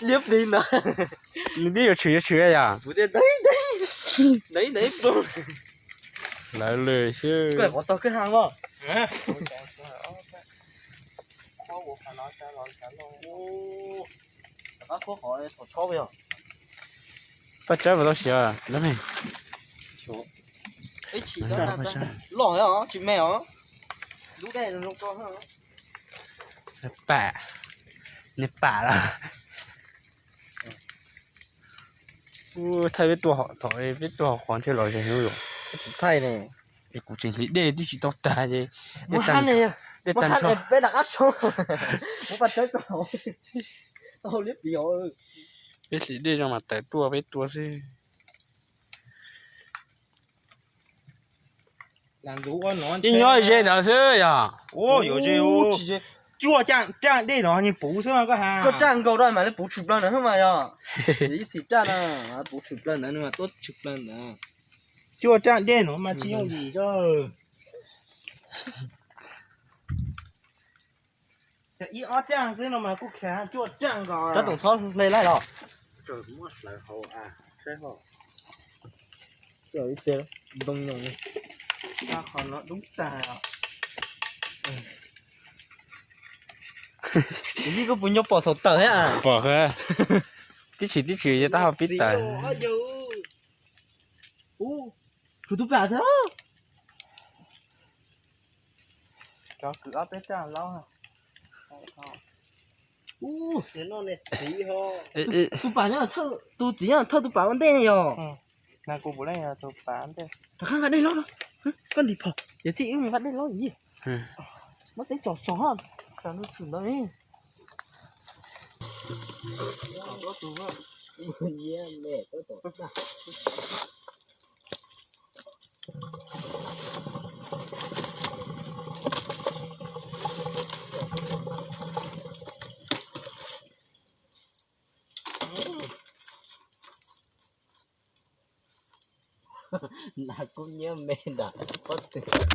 Liab plig no. Nws twb yuav tshwm yuav tshwm yom. Kuv tias ntev ntev ntev ntev. Lawv lwm xwb. Koj qhov txog kwj ha mog. Paj tsawb mas tau siav lawm me. Loj tsis me os. Lub dej zoo ko. Pam, nws pam los. Thaij peb tuaj thaum peb tuaj hauv qhov ntshe los ze hnub yuav. Tsis thaij ne. Es kuv tseem hliv dej twb tsis tau tag ces. Muab hab ne, muab hab ne peb rov qab tso. Muab paj tsawb tso. Tau liab plis os. Peb hliv dej zoo mas tawm tuaj peb tua xwb. Ib nyob ze ntawd xwb yog. Yuav ze. Cuaj raj dej no nws puv xwb koj has. Koj raj nkaus rau mas lawv puv tshwm plaws ntawd mas yog. Ib txhis raj no puv tshwm plaws ntawd, tuab tshwm plaws ntawd. Cuaj raj dej no mas tsis yooj yim. Ib ob raj xwb no mas kuj khav cuaj raj nkaus. Rab toom txhob hle laij los. Muab hlawv hauv a, saib hos. Ib ce ntoo nyoos li. Qhov no dub tag. Yij koj puas nco pom thaum tawm thiab a? Pom. Tib tshwm tib tshwm yog tab hau pib tawm. Kuv tus pam thiab. Cov kwv ob peb raj laub. Tus pam nyob thawj, tus txiv nyob thawj tus pam ua ntej ne yog. Rov qab nqa dej laub no. Koj ntim phom, yog txij wb mus nqa dej laub yij. Muab teb tsom tsom, tsom nws tshwm ntawd. Nas kub nyiab me nram pob tw.